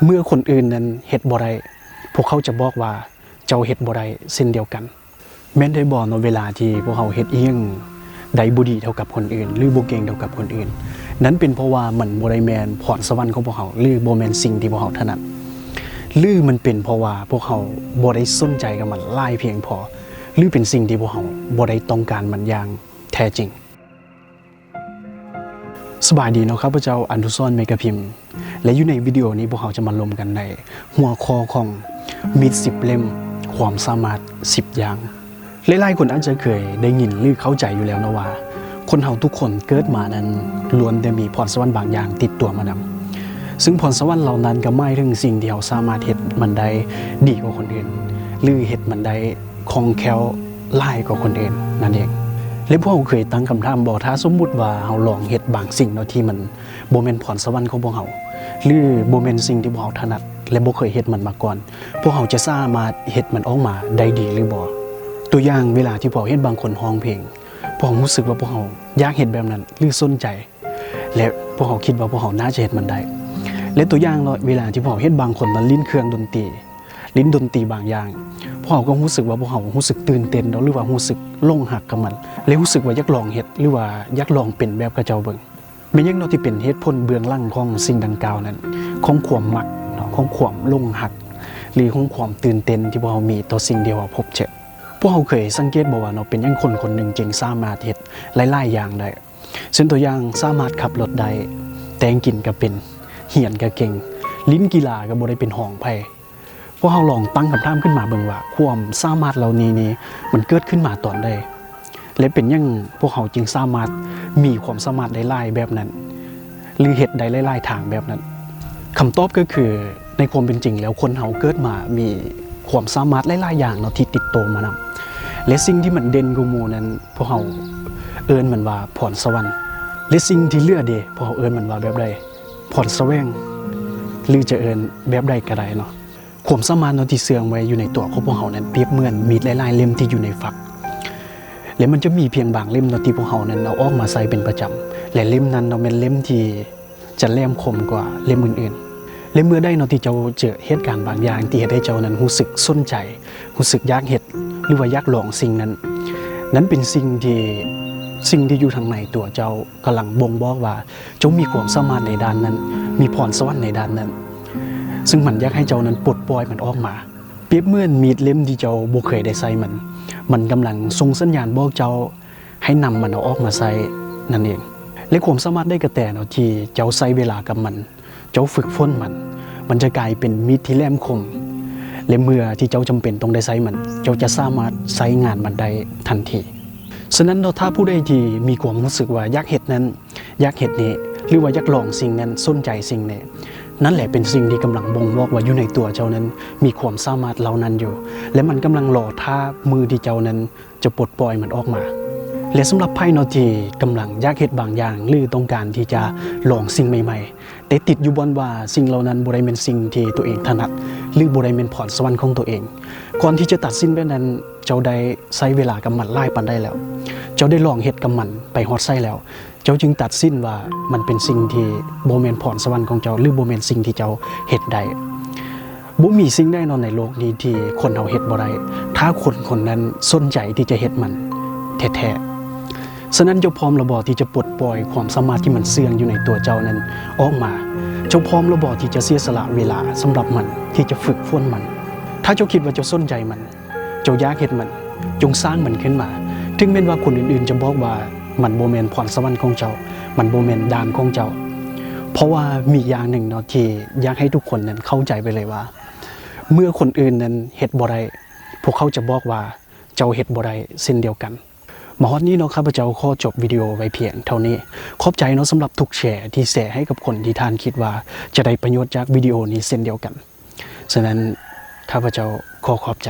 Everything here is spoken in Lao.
ເມື່ອຄົນອື່ນນັ້ນເຮັດບໍ່ໄດ້, ພວກເຂົາຈະບອກວ່າເຈົ້າເຮັດບໍ່ໄດ້ເຊັ່ນດຽວກັນ. ແມ່ນໄດ້ບໍ່ເນາະ ເວລາທີ່ພວກເຮົາເຮັດອີ່ຫຍັງໄດ້ບໍ່ດີເທົ່າກັບຄົນອື່ນ ຫຼື ບໍ່ເກັ່ງເທົ່າກັບຄົນອື່ນ, ນັ້ນເປັນເພາະວ່າມັນບໍ່ໄດ້ແມ່ນພອນສະຫວັນຂອງພວກເຮົາ ຫຼື ບໍ່ແມ່ນສິ່ງທີ່ພວກເຮົາຖະໜັດ ຫຼື ມັນເປັນເພາະວ່າພວກເຮົາບໍ່ໄດ້ສົນໃຈກັບມັນຫຼາຍພຽງພໍ ຫຼື ເປັນສິ່ງທີ່ພວກເຮົາບໍ່ໄດ້ຕ້ອງການມັນຢ່າງແທ້ຈິງ. ສະບາຍດີເນາະ ຂ້າພະເຈົ້າ ອະນຸສອນ ເມກະພິມ ແລະ ຢູ່ໃນວິດີໂອນີ້ ພວກເຮົາຈະມາລົມກັນໃນຫົວຂໍ້ຂອງ ມີດສິບເຫຼັ້ມ ຄວາມສາມາດສິບຢ່າງ. ຫຼາຍໆຄົນອາດຈະເຄີຍໄດ້ຍິນ ຫຼື ເຂົ້າໃຈຢູ່ແລ້ວເນາະວ່າ ຄົນເຮົາທຸກຄົນເກີດມານັ້ນ ລ້ວນແຕ່ມີພອນສະຫວັນບາງຢ່າງຕິດຕົວມານຳ, ຊຶ່ງພອນສະຫວັນເຫຼົ່ານັ້ນກໍໝາຍເຖິງສິ່ງທີ່ເຮົາສາມາດເຮັດມັນໄດ້ດີກວ່າຄົນອື່ນ ຫຼື ເຮັດມັນໄດ້ ຄ່ອງແຄ້ວຫຼາຍກວ່າຄົນອື່ນນັ້ນເອງ. ແລະ ພວກເຮົາເຄີຍຕັ້ງຄຳຖາມບໍ່ ຖ້າສົມມຸດວ່າເຮົາລອງເຮັດບາງສິ່ງເນາະ ທີ່ມັນບໍ່ແມ່ນພອນສະຫວັນຂອງພວກເຮົາ ຫຼື ບໍ່ແມ່ນສິ່ງທີ່ພວກເຮົາຖະໜັດ ແລະ ບໍ່ເຄີຍເຮັດມັນມາກ່ອນ, ພວກເຮົາຈະສາມາດເຮັດມັນອອກມາໄດ້ດີຫຼືບໍ່? ຕົວຢ່າງ ເວລາທີ່ພວກເຮົາເຫັນບາງຄົນຮ້ອງເພງ, ພວກເຮົາຮູ້ສຶກວ່າພວກເຮົາຢາກເຮັດແບບນັ້ນ ຫຼື ສົນໃຈ ແລະ ພວກເຮົາຄິດວ່າພວກເຮົາໜ້າຈະເຮັດມັນໄດ້. ແລະ ຕົວຢ່າງເນາະ ເວລາທີ່ພວກເຮົາເຫັນບາງຄົນມາຫຼິ້ນເຄື່ອງດົນຕີ, ຫຼິ້ນດົນຕີບາງຢ່າງ, ພວກເຮົາກໍຮູ້ສຶກວ່າພວກເຮົາຮູ້ສຶກຕື່ນເຕັ້ນເນາະ ຫຼືວ່າຮູ້ສຶກຫຼົງຮັກກັບມັນ ແລະ ຮູ້ສຶກວ່າຢາກລອງເຮັດ ຫຼືວ່າຢາກລອງເປັນແບບເຂົາເຈົ້າເບິ່ງ. ແມ່ນຫຍັງເນາະທີ່ເປັນເຫດຜົນເບື້ອງຫຼັງຂອງສິ່ງດັ່ງກ່າວນັ້ນ, ຂອງຄວາມມັກເນາະ, ຂອງຄວາມຫຼົງຮັກ ຫຼື ຂອງຄວາມຕື່ນເຕັ້ນທີ່ພວກເຮົາມີຕໍ່ສິ່ງທີ່ເຮົາພົບເຈີ? ພວກເຮົາເຄີຍສັງເກດບໍ່ວ່າເນາະ ເປັນຫຍັງຄົນຄົນໜຶ່ງຈຶ່ງສາມາດເຮັດຫຼາຍໆຢ່າງໄດ້? ເຊັ່ນຕົວຢ່າງ ສາມາດຂັບລົດໄດ້, ແຕ່ງກິນກໍເປັນ, ຮຽນກໍເກັ່ງ, ຫຼິ້ນກິລາກໍບໍ່ໄດ້ເປັນຮອງໃຜ. ພວກເຮົາລອງຕັ້ງຄຳຖາມຂຶ້ນມາເບິ່ງວ່າ ຄວາມສາມາດເຫຼົ່ານີ້ນີ້ ມັນເກີດຂຶ້ນມາຕອນໃດ? ແລະ ເປັນຫຍັງພວກເຮົາຈຶ່ງສາມາດມີຄວາມສາມາດໄດ້ຫຼາຍແບບນັ້ນ ຫຼື ເຮັດໄດ້ຫຼາຍໆທາງແບບນັ້ນ? ຄຳຕອບກໍຄື ໃນຄວາມເປັນຈິງແລ້ວ ຄົນເຮົາເກີດມາມີຄວາມສາມາດຫຼາຍໆຢ່າງເນາະ ທີ່ຕິດໂຕມານຳ ແລະ ສິ່ງທີ່ມັນເດັ່ນກວ່າໝູ່ນັ້ນ ພວກເຮົາເອີ້ນມັນວ່າພອນສະຫວັນ ແລະ ສິ່ງທີ່ເຫຼືອເດ ພວກເຮົາເອີ້ນມັນວ່າແບບໃດ? ພອນສະແຫວງ ຫຼື ຈະເອີ້ນແບບໃດກໍໄດ້ເນາະ. ຄວາມສາມາດເນາະທີ່ເຊື່ອງໄວ້ຢູ່ໃນຕົວຂອງພວກເຮົານັ້ນ ປຽບເໝືອນມີດຫຼາຍໆເຫຼັ້ມທີ່ຢູ່ໃນຝັກ ແລະ ມັນຈະມີພຽງບາງເຫຼັ້ມເນາະທີ່ພວກເຮົານັ້ນເອົາອອກມາໃຊ້ເປັນປະຈຳ ແລະ ເຫຼັ້ມນັ້ນເນາະແມ່ນເຫຼັ້ມທີ່ ຈະແຫຼມຄົມກວ່າເຫຼັ້ມອື່ນໆ ແລະ ເມື່ອໃດເນາະທີ່ເຈົ້າເຈີເຫດການບາງຢ່າງທີ່ເຮັດໃຫ້ເຈົ້ານັ້ນຮູ້ສຶກສົນໃຈ, ຮູ້ສຶກຢາກເຮັດ ຫຼືວ່າຢາກລອງສິ່ງນັ້ນ, ນັ້ນເປັນສິ່ງທີ່ ສິ່ງທີ່ຢູ່ທາງໃນຕົວເຈົ້າກຳລັງບົ່ງບອກວ່າເຈົ້າມີຄວາມສາມາດໃນດ້ານນັ້ນ, ມີພອນສະຫວັນໃນດ້ານນັ້ນ, ຊຶ່ງມັນຢາກໃຫ້ເຈົ້ານັ້ນປົດປ່ອຍມັນອອກມາ. ປຽບເໝືອນມີດເຫຼັ້ມທີ່ເຈົ້າບໍ່ເຄີຍໄດ້ໃຊ້ມັນ, ມັນກຳລັງສົ່ງສັນຍານບອກເຈົ້າ ໃຫ້ນຳມັນເອົາອອກມາໃຊ້ນັ້ນເອງ. ແລະ ຄວາມສາມາດໃດກະແຕເນາະ ທີ່ເຈົ້າໃຊ້ເວລາກັບມັນ, ເຈົ້າຝຶກຝົນມັນ, ມັນຈະກາຍເປັນມີດທີ່ແຫຼມຄົມ ແລະ ເມື່ອທີ່ເຈົ້າຈຳເປັນຕ້ອງໄດ້ໃຊ້ມັນ, ເຈົ້າຈະສາມາດໃຊ້ງານມັນໄດ້ທັນທີ. ສະນັ້ນເນາະ ຖ້າຜູ້ໃດທີ່ມີຄວາມຮູ້ສຶກວ່າຢາກເຮັດນັ້ນ, ຢາກເຮັດນີ້ ຫຼືວ່າຢາກລອງສິ່ງນັ້ນ, ສົນໃຈສິ່ງນີ້, ນັ້ນແຫຼະເປັນສິ່ງທີ່ກຳລັງບົ່ງບອກວ່າຢູ່ໃນຕົວເຈົ້ານັ້ນມີຄວາມສາມາດເຫຼົ່ານັ້ນຢູ່ ແລະ ມັນກຳລັງລໍຖ້າມື້ທີ່ເຈົ້ານັ້ນ ຈະປົດປ່ອຍມັນອອກມາ. ແລະ ສຳລັບໃຜເນາະທີ່ກຳລັງຢາກເຮັດບາງຢ່າງ ຫຼື ຕ້ອງການທີ່ຈະລອງສິ່ງໃໝ່ໆ ແຕ່ຕິດຢູ່ບ່ອນວ່າສິ່ງເຫຼົ່ານັ້ນບໍ່ໄດ້ແມ່ນສິ່ງທີ່ຕົວເອງຖະໜັດ ຫຼື ບໍ່ໄດ້ແມ່ນພອນສະຫວັນຂອງຕົວເອງ, ກ່ອນທີ່ຈະຕັດສິນແບບນັ້ນ ເຈົ້າໄດ້ໃຊ້ເວລາກັບມັນຫຼາຍປານໃດແລ້ວ? ເຈົ້າໄດ້ລອງເຮັດກັບມັນໄປຮອດໃສແລ້ວ? ເຈົ້າຈຶ່ງຕັດສິນວ່າມັນເປັນສິ່ງທີ່ບໍ່ແມ່ນພອນສະຫວັນຂອງເຈົ້າ ຫຼື ບໍ່ແມ່ນສິ່ງທີ່ເຈົ້າເຮັດໄດ້. ບໍ່ມີສິ່ງໃດເນາະໃນໂລກນີ້ທີ່ຄົນເຮົາເຮັດບໍ່ໄດ້ ຖ້າຄົນຄົນນັ້ນສົນໃຈທີ່ຈະເຮັດມັນແທ້ໆ. ສະນັ້ນ ເຈົ້າພ້ອມແລ້ວບໍ່ທີ່ຈະປົດປ່ອຍຄວາມສາມາດທີ່ມັນເຊື່ອງຢູ່ໃນຕົວເຈົ້ານັ້ນອອກມາ? ເຈົ້າພ້ອມແລ້ວບໍ່ທີ່ຈະເສຍສະຫຼະເວລາສຳລັບມັນ ທີ່ຈະຝຶກຝົນມັນ? ຖ້າເຈົ້າຄິດວ່າເຈົ້າສົນໃຈມັນ, ເຈົ້າຢາກເຮັດມັນ, ຈົ່ງສ້າງມັນຂຶ້ນມາ. ເຖິງແມ່ນວ່າຄົນອື່ນໆຈະບອກວ່າມັນບໍ່ແມ່ນພອນສະຫວັນຂອງເຈົ້າ, ມັນບໍ່ແມ່ນດ້ານຂອງເຈົ້າ. ເພາະວ່າມີຢ່າງໜຶ່ງເນາະ ທີ່ຢາກໃຫ້ທຸກຄົນນັ້ນເຂົ້າໃຈໄປເລີຍວ່າ ເມື່ອຄົນອື່ນນັ້ນເຮັດບໍ່ໄດ້, ພວກເຂົາຈະບອກວ່າເຈົ້າເຮັດບໍ່ໄດ້ເຊັ່ນດຽວກັນ. ມາຮອດນີ້ເນາະ ຂ້າພະເຈົ້າຂໍຈົບວິດີໂອໄວ້ພຽງເທົ່ານີ້. ຂອບໃຈເນາະ ສຳລັບທຸກແຊທີ່ແຊໃຫ້ກັບຄົນທີ່ທ່ານຄິດວ່າຈະໄດ້ປະໂຫຍດຈາກວິດີໂອນີ້ເຊັ່ນດຽວກັນ. ສະນັ້ນ ຂ້າພະເຈົ້າຂໍຂອບໃຈ.